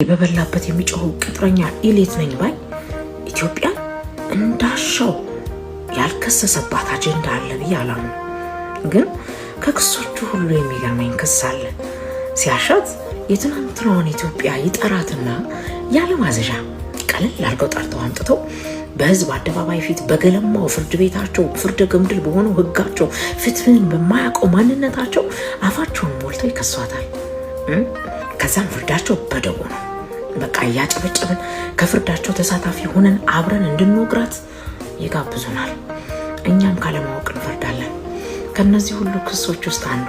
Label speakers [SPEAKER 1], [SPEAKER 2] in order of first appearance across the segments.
[SPEAKER 1] በበላበት የሚጮኸው ቅጥረኛ elite ነኝ ባይ ኢትዮጵያን እንዳሻው ያልከሰሰባት አጀንዳ አለ ብዬ አላምንም። ግን ከክሶቹ ሁሉ የሚገርመኝ ክስ አለ። ሲያሻት የትናንትናዋን ኢትዮጵያ ይጠራትና ያለ ማዘዣ ቀለል አድርገው ጠርተው አምጥተው በህዝብ አደባባይ ፊት በገለማው ፍርድ ቤታቸው፣ ፍርደ ገምድል በሆነው ህጋቸው፣ ፍትህን በማያውቀው ማንነታቸው አፋቸውን ሞልተው ይከሷታል። ከዛም ፍርዳቸው በደቦ ነው። በቃ እያጨበጨብን ከፍርዳቸው ተሳታፊ ሆነን አብረን እንድንወግራት ይጋብዙናል። እኛም ካለማወቅ እንፈርዳለን። ከነዚህ ሁሉ ክሶች ውስጥ አንዱ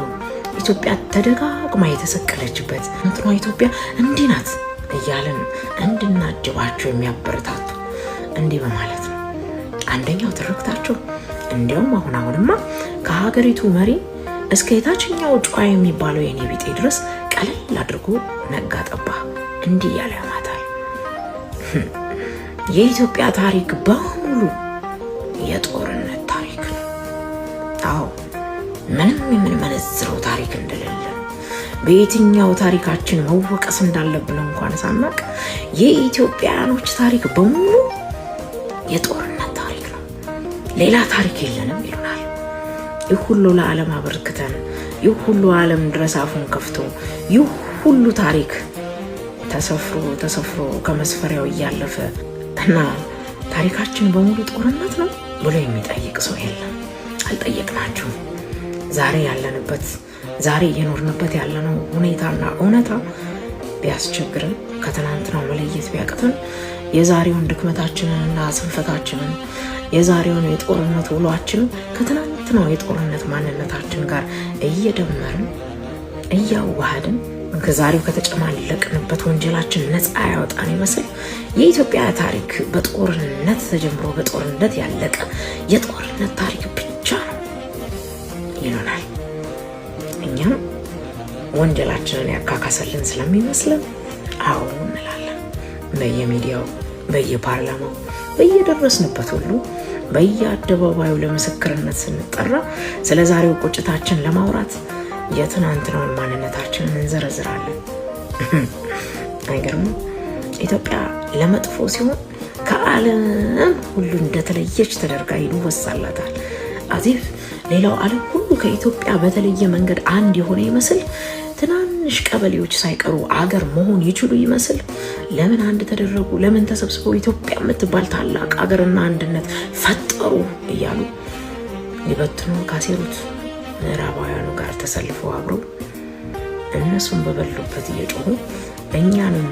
[SPEAKER 1] ኢትዮጵያ ተደጋግማ የተሰቀለችበት፣ እንትኗ ኢትዮጵያ እንዲህ ናት እያልን እንድናጅባቸው የሚያበረታቱ እንዲህ በማለት ነው። አንደኛው ትርክታቸው እንዲያውም አሁን አሁንማ ከሀገሪቱ መሪ እስከ የታችኛው ጨዋ የሚባለው የኔ ቢጤ ድረስ ቀለል አድርጎ ነጋ ጠባ እንዲህ እያለ ያማታል። የኢትዮጵያ ታሪክ በሙሉ የጦርነት ታሪክ ነው። አዎ፣ ምንም የምንመነዝረው ታሪክ እንደሌለ፣ በየትኛው ታሪካችን መወቀስ እንዳለብን እንኳን ሳናቅ የኢትዮጵያኖች ታሪክ በሙሉ የጦርነት ታሪክ ነው፣ ሌላ ታሪክ የለንም ይሉናል። ይህ ሁሉ ለዓለም አበርክተን፣ ይህ ሁሉ ዓለም ድረስ አፉን ከፍቶ፣ ይህ ሁሉ ታሪክ ተሰፍሮ ተሰፍሮ ከመስፈሪያው እያለፈ እና ታሪካችን በሙሉ ጦርነት ነው ብሎ የሚጠይቅ ሰው የለም። አልጠየቅናችሁም። ዛሬ ያለንበት፣ ዛሬ እየኖርንበት ያለነው ሁኔታና እውነታ ቢያስቸግርን፣ ከትናንትናው መለየት ቢያቅተን፣ የዛሬውን ድክመታችንንና ስንፈታችንን፣ የዛሬውን የጦርነት ውሏችንን ከትናንትናው የጦርነት ማንነታችን ጋር እየደመርን እያዋሃድን ከዛሬው ከተጨማለቅንበት ወንጀላችን ነፃ ያወጣን ይመስል የኢትዮጵያ ታሪክ በጦርነት ተጀምሮ በጦርነት ያለቀ የጦርነት ታሪክ ብቻ ነው ይሉናል። እኛም ወንጀላችንን ያካካሰልን ስለሚመስለን አዎ እንላለን። በየሚዲያው፣ በየፓርላማው፣ በየደረስንበት ሁሉ፣ በየአደባባዩ ለምስክርነት ስንጠራ ስለ ዛሬው ቁጭታችን ለማውራት የትናንትናውን ማንነታችንን እንዘረዝራለን። አይገርምም? ኢትዮጵያ ለመጥፎ ሲሆን ከዓለም ሁሉ እንደተለየች ተደርጋ ይወሳላታል። As if ሌላው ዓለም ሁሉ ከኢትዮጵያ በተለየ መንገድ አንድ የሆነ ይመስል፣ ትናንሽ ቀበሌዎች ሳይቀሩ አገር መሆን ይችሉ ይመስል፣ ለምን አንድ ተደረጉ፣ ለምን ተሰብስበው ኢትዮጵያ የምትባል ታላቅ አገርና አንድነት ፈጠሩ እያሉ ሊበትኑ ካሴሩት ምዕራባውያኑ ጋር ተሰልፈው አብረው እነሱን በበሉበት እየጮሁ እኛንም